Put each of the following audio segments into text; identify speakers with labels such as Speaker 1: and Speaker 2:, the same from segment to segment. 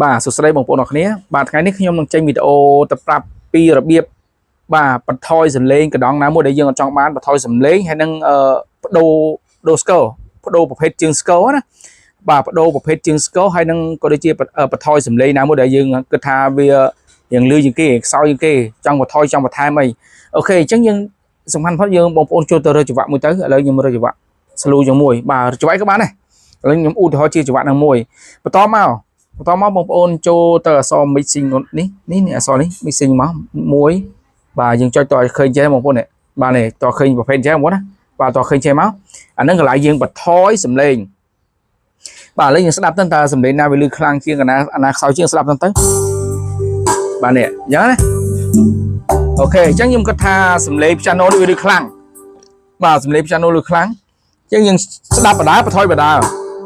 Speaker 1: បាទសួស្តីបងប្អូនអរគ្នាបាទថ្ងៃនេះខ្ញុំនឹងចេញវីដេអូទៅប្រាប់ពីរបៀបបាទបន្ថយសំឡេងកណ្ដងណាមួយដែលយើងអត់ចង់បានបន្ថយសំឡេងហើយនឹងអឺបដូរដូរស្គរបដូរប្រភេទជើងស្គរណាបាទបដូរប្រភេទជើងស្គរហើយនឹងក៏ដូចជាបន្ថយសំឡេងណាមួយដែលយើងគិតថាវាយ៉ាងលឺជាងគេខ្សោយជាងគេចង់បន្ថយចង់បន្ថែមអីOK អញ្ចឹងយើងសំខាន់ផុតយើងបងប្អូនចូលទៅរើសចង្វាក់មួយទៅឥឡូវខ្ញុំរើសចង្វាក់ slow ជាមួយបាទចង្វាក់ក៏បានដែរឥឡូវខ្ញុំឧទាហរណ៍ជាចង្វាក់នឹងមួយបន្តមកបន្តមកបងប្អូនចូលទៅអក្សរ mixing នេះនេះនេះអក្សរនេះ mixing មកមួយបាទយើងចុចតឲ្យឃើញចេះបងប្អូននេះបាទនេះតឃើញប្រភេទចេះបងប្អូនណាបាទតឃើញចេះមកអាហ្នឹងកន្លែងយើងបន្ថយសំឡេងបាទឥឡូវយើងស្ដាប់ទៅតើសំឡេងណាវាលឺខ្លាំងជាងកណាអាណាខ្សោយជាងស្ដាប់ទៅទៅបាទនេះអញ្ចឹងណាOK អញ្ចឹងខ្ញុំគិតថាសំឡេង piano នេះវាលឺខ្លាំងបាទសំឡេង piano លឺខ្លាំងអញ្ចឹងយើងស្ដាប់បដាបន្ថយបដា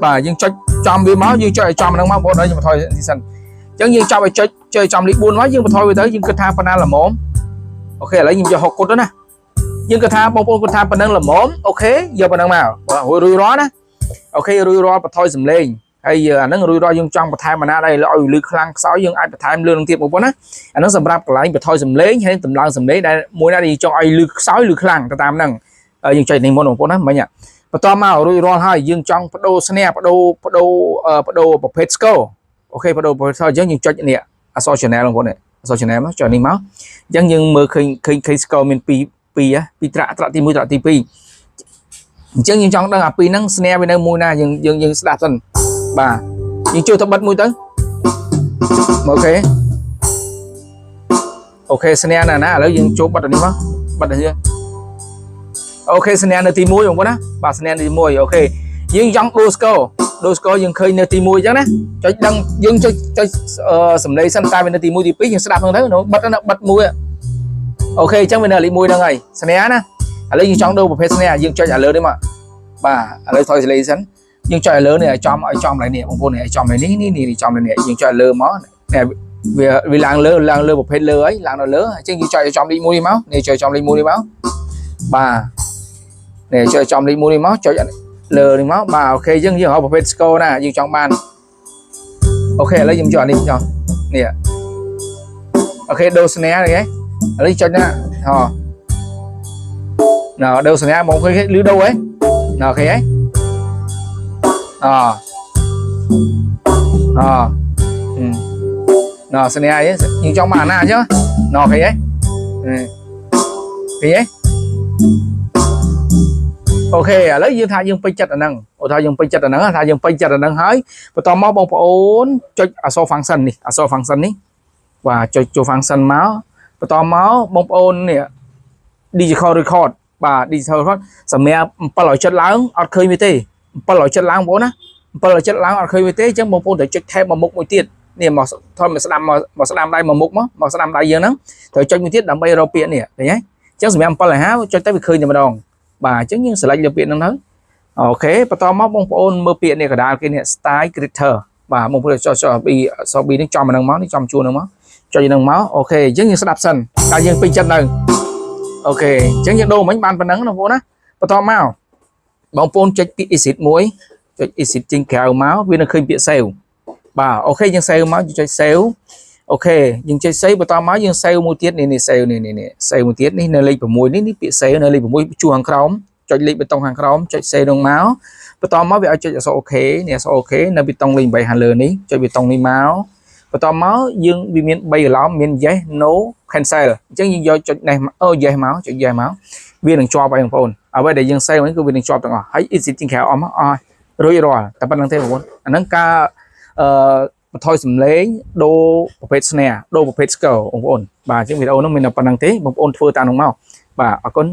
Speaker 1: បាទយើងចុចចំវាមកយើងចុចឲ្យចំហ្នឹងមកបងប្អូនហើយយើងបន្ថយទីសិនអញ្ចឹងយើងចាប់ឲ្យចុចចុចចំលេខ4មកយើងបន្ថយវាទៅយើងគិតថាប៉ុណ្ណាល្មម OK ឥឡូវខ្ញុំយក6គុតទៅណាយើងគិតថាបងប្អូនគិតថាប៉ុណ្ណឹងល្មម OK យកប៉ុណ្ណឹងមករួចរួចរាល់ណាOK រួចរាល់បន្ថយសំឡេងហើយអាហ្នឹងរួចរាល់យើងចង់បន្ថែមអាណាដែលឲ្យលឺខ្លាំងខ្សោយយើងអាចបន្ថែមលឿននឹងទៀតបងប្អូនណាអាហ្នឹងសម្រាប់កន្លែងបន្ថយសំឡេងហើយតម្លើងសំឡេងដែលមួយណាដែលយើងចង់ឲ្យលឺខ្សោយលឺខ្លាំងទៅតាមហ្នឹងយើងចុចនេះមុនបងប្អូនណាមិញបន្តមករួចរាល់ហើយយើងចង់បដូរ snare បដូរបដូរបដូរប្រភេទ score OK បដូរប្រភេទ score អញ្ចឹងយើងចុចនេះអក្សរ channel បងប្អូននេះអក្សរ channel មកចុចនេះមកអញ្ចឹងយើងមើលឃើញឃើញឃើញ score មាន2 2 2ត្រាក់ត្រាក់ទី1ត្រាក់ទី2អញ្ចឹងយើងចង់ដឹងអាពីរហ្នឹង snare វានៅមួយណាយើងយើងយើងស្ដាប់សិនបាទយើងចូលទៅបិទមួយទៅOK OK snare ណាណាឥឡូវយើងចូលបិទអានេះមកបិទអានេះOK snare នៅទី1បងប្អូនណាបាទ snare នៅទី1OK យើងចង់ដូរ score ដូរ score យើងឃើញនៅទី1អញ្ចឹងណាចុចដឹងយើងចុចចុចសំឡេងសិនតែវានៅទី1ទី2យើងស្ដាប់ហ្នឹងទៅបិទណាបិទមួយ OK អញ្ចឹងវានៅលេខ1ហ្នឹងហើយ snare ណាឥឡូវយើងចង់ដូរប្រភេទ snare យើងចុចឲ្យលើនេះមកបាទឥឡូវថយសលេងសិនយើងចុចឲ្យលើនេះឲ្យចំឲ្យចំឡើងនេះបងប្អូននេះឲ្យចំឡើងនេះនេះនេះចំឡើងនេះយើងចុចឲ្យលើមកនេះវាវាឡើងលើឡើងលើប្រភេទលើហើយឡើងដល់លើអញ្ចឹងយើងចុចឲ្យចំលេខ1នេះមកនេះចុចចំលេខ1នេះមកបាទនេះចុចចំលេខ1នេះមកចុចលើនេះមកបាទ OK អញ្ចឹងយើងរកប្រភេទ score ណាយើងចង់បាន OK ឥឡូវខ្ញុំចុចអានេះចុះនេះOK ដូរ snare នេះឥឡូវចុចណាហ៎ណ៎ដូរ snare មកឃើញលឺដូរហ៎ណ៎OK ហ៎អអណ៎ snare អីយើងចង់មកអាណាអញ្ចឹងណ៎ឃើញហ៎ឃើញហ៎OK ឥឡូវយើងថាយើងពេញចិត្តអាហ្នឹងឧទាហរណ៍យើងពេញចិត្តអាហ្នឹងថាយើងពេញចិត្តអាហ្នឹងហើយបន្តមកបងប្អូនចុចអក្សរ function នេះអក្សរ function នេះបាទចុចចូល function មកបន្តមកបងប្អូននេះ digital record បាទ digital record សម្រាប់770ឡើងអត់ឃើញវាទេ770ឡើងបងប្អូនណា770ឡើងអត់ឃើញវាទេអញ្ចឹងបងប្អូនត្រូវចុច tab មកមុខមួយទៀតនេះមកថតមកស្ដាំមកមកស្ដាំដៃមកមុខមកមកស្ដាំដៃយើងហ្នឹងត្រូវចុចមួយទៀតដើម្បីរកពាក្យនេះឃើញទេអញ្ចឹងសម្រាប់750ចុចទៅវាឃើញតែម្ដងបាទអញ្ចឹងយើង select លើពាក្យហ្នឹងទៅOK បន្តមកបងប្អូនមើលពាក្យនេះកដាលគេនេះ style creator បាទបងប្អូនចុចចុច B ស B នេះចំអាហ្នឹងមកនេះចំជួនហ្នឹងមកចុចហ្នឹងមក OK អញ្ចឹងយើងស្ដាប់សិនតើយើងពេញចិត្តនៅOK អញ្ចឹងយើងដូរមិញបានប៉ុណ្ណឹងណាបងប្អូនណាបន្តមកបងប្អូនចុចពាក្យ exit មួយចុច exit ចេញក្រៅមកវានឹងឃើញពាក្យ save បាទ OK យើង save មកយើងចុច save OK យើងចុច save បន្តមកយើង save មួយទៀតនេះនេះ save នេះនេះ save មួយទៀតនេះនៅលេខ6នេះនេះពាក្យ save នៅលេខ6ជួរខាងក្រោមចុចលេខប៊ូតុងខាងក្រោមចុច save នឹងមកបន្តមកវាឲ្យចុចអក្សរ OK នេះអក្សរ OK នៅប៊ូតុងលេខ8ខាងលើនេះចុចប៊ូតុងនេះមកបន្តមកយើងវាមាន3កន្លោមមាន yes no cancel អញ្ចឹងយើងយកចុចនេះអូ yes មកចុច yes មកវានឹងជាប់ហើយបងប្អូនអ្វីដែលយើង save ហ្នឹងគឺវានឹងជាប់ទាំងអស់ហើយ exit ជាងក្រៅអស់មកអស់រួចរាល់តែប៉ុណ្្នឹងទេបងប្អូនអាហ្នឹងការអឺបន្ថយសំឡេងដូរប្រភេទ snare ដូរប្រភេទ score បងប្អូនបាទអញ្ចឹងវីដេអូហ្នឹងមានតែប៉ុណ្្នឹងទេបងប្អូនធ្វើតាមនោះមកបាទអរគុណ។